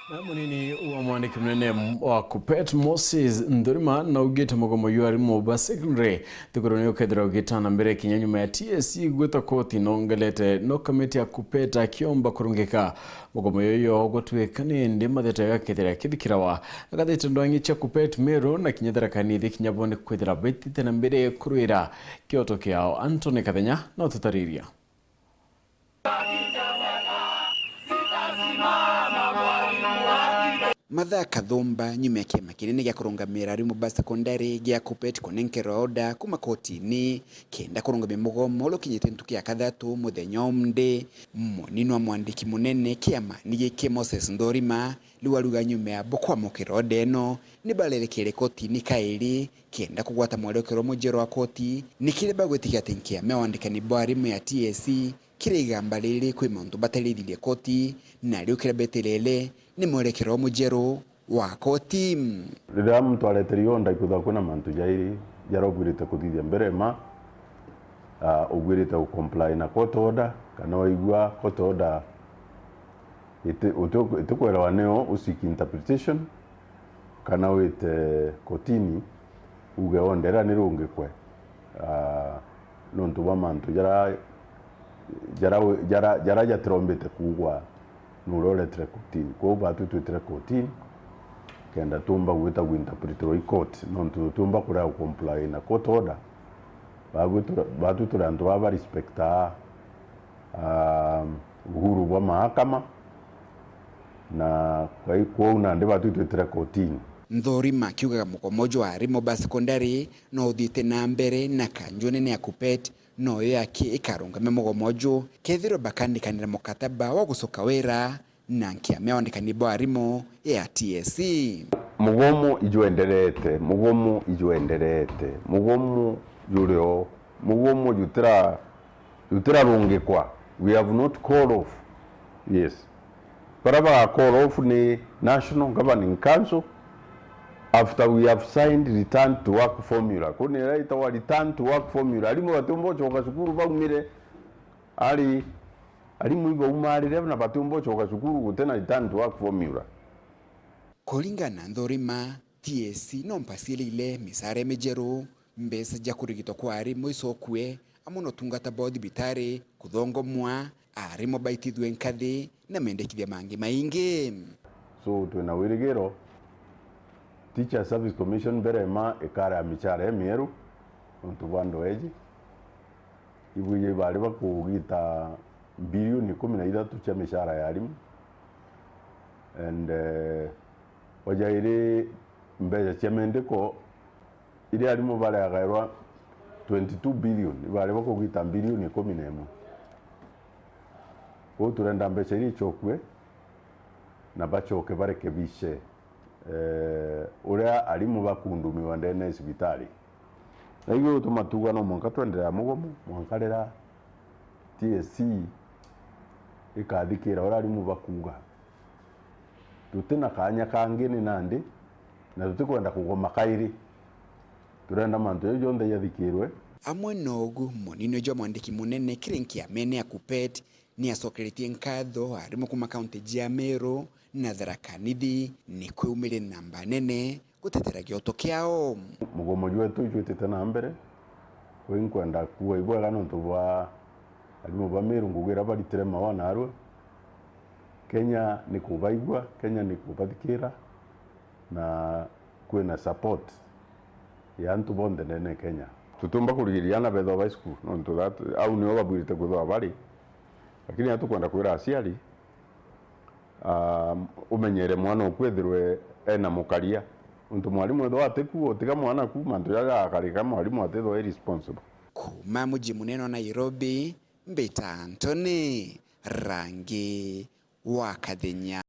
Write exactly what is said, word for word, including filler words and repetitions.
Na munini wa mwandiki munene wa KUPPET, Moses Nthorima, naugite mugomo jwa arimu ba secondary thukuru ni ukethirwa ugitana mbere kinya nyuma ya T S C gwita koti nongelete no kamiti ya KUPPET akiomba kurungika mugomo juju gutwika ni ndi matheta gakethira kithikirawa. Agathite ndwangi cia KUPPET Meru na kinya Tharaka Nithi kinya bo ni kwithira baitite na mbere kurwira kioto kiao. Anthony Kathenya no tutariria. Mathaa kathumba nyuma ya kiama kinene gia kurungamira arimu ba secondary gia KUPPET kunenkerwa order kuma kotini kenda kurungamia mugomo uria ukinyite ntuku ya kathatu muthenya umndi, munini wa mwandiki munene kiamani giki Moses Nthorima riu aruga nyuma ya bo kwamukira order ino ni barerekere kotini kairi kenda kugwata mwerekero mujeru wa koti ni kiria bagwitikia ati nkiama ya wandikani bwa arimu ya T S C kiri igamba riri kwi mauntu batarithirie koti, na riu kiria beterere ni mwerekero mujeru wa koti. Riria muntu areterio order, ikwithagwa kwina mantu jairi jaria ubwirite kuthithia mbere ma, ah, ubwirite gucomply na court order, kana waigua court order iti-, uti-, itikwelewa nio u seek interpretation, kana wite kotini uge order iria nirungikwe, ah, nontu bwa mantu jara, jara, jara, jara jatirombite kuugwa nuria uretire kotini. Kwou batu twitire kotini kenda tumba gwita gwinterpretirwa i court, nontu tutiumba kurega gucomply na court order. Babu tu-, batu turi antu baba respectaa ah, uhuru bwa mahakama, na kwai-, kwou nandi batu twitire kotini. Nthorima akiugaga mugomo jwa arimu ba secondary no uthiite na mbere, na kanju nene ya KUPPET noyo yaki ikarungame mugomo ju kethirwa bakandikanira mukataba wa gucoka wira na nkiama ya wandikani bwa arimu ya T S C. Mugomo ijwenderete, mugomo ijwenderete, mugomo jurio, mugomo jutira, jutirarungikwa. We have not called off. Yes. Baria baga call off ni National Governing Council after we have signed return to work formula. Kuni ira itagwa return to work formula. Arimu batiumba gucoka cukuru baumire ari Arimu ibaumarire na batiumba gucoka cukuru gutina return to work formula. Kuringana na Nthorima, T S C no mpasiirire micara mijeru, mbeca cia kurigitwa kwa arimu icokue, amwe na utungata bwa thibitari, kuthongomwa, arimu baitithue nkathi na mendekithia mangi maingi. So, twina wirigiro Teacher Service Commission mbere ma ikara ya micara imieru nontu bwa ndoeji. Ibwiji bari bakugita mbirioni ikumi na ithatu cia micara ya arimu. And, eh, ojairi mbeca cia mendiko iria arimu bareagairwa twenty-two billion, ibari bakugita mbirioni ikumi na imwe. Kwou turenda mbeca iria icokue na bacoke barekebishe eh, uria arimu bakundumiwa ndene ya cibitari. Na igwe utuma tuuga no mwanka twenderea mugomo, mwanka riria T S C ikathikira uria arimu bakuuga. Tutina kaanya kangi ni nandi, na tutikwenda kugoma kairi. Turenda mantu jau jonthe jathikirwe. Amwe na ugu, munini jwa mwandiki munene kiri nkiamene ya KUPPET, ni acokeretie nkatho arimu kuma kaunti jia Meru na Tharaka Nithi ni kwiumiria namba nene gutetera gioto kiao. Mugomo jwetu ijwitite na mbere, kwi nkwenda kuuga ibwega nontu bwa arimu ba Meru, ngugi iria baritire mawa narua. Kenya ni kubaigua, Kenya ni kubathikira, na kwina support ya antu bonthe ndene ya Kenya. Tutiumba kurigiria ana bethwa bai cukuru, nontu that, au nio babwirite kwithwa bari. Lakini atukwenda kwira aciari, ah, umenyere mwana oku ethirwe ena mukaria. Untu mwarimu ethwa atiku, utiga mwana ku, mantu jaja agakarika mwarimu atithwa irresponsible. Kuma muji munene wa Nairobi, mbita Anthony Rangi wa Kathenya.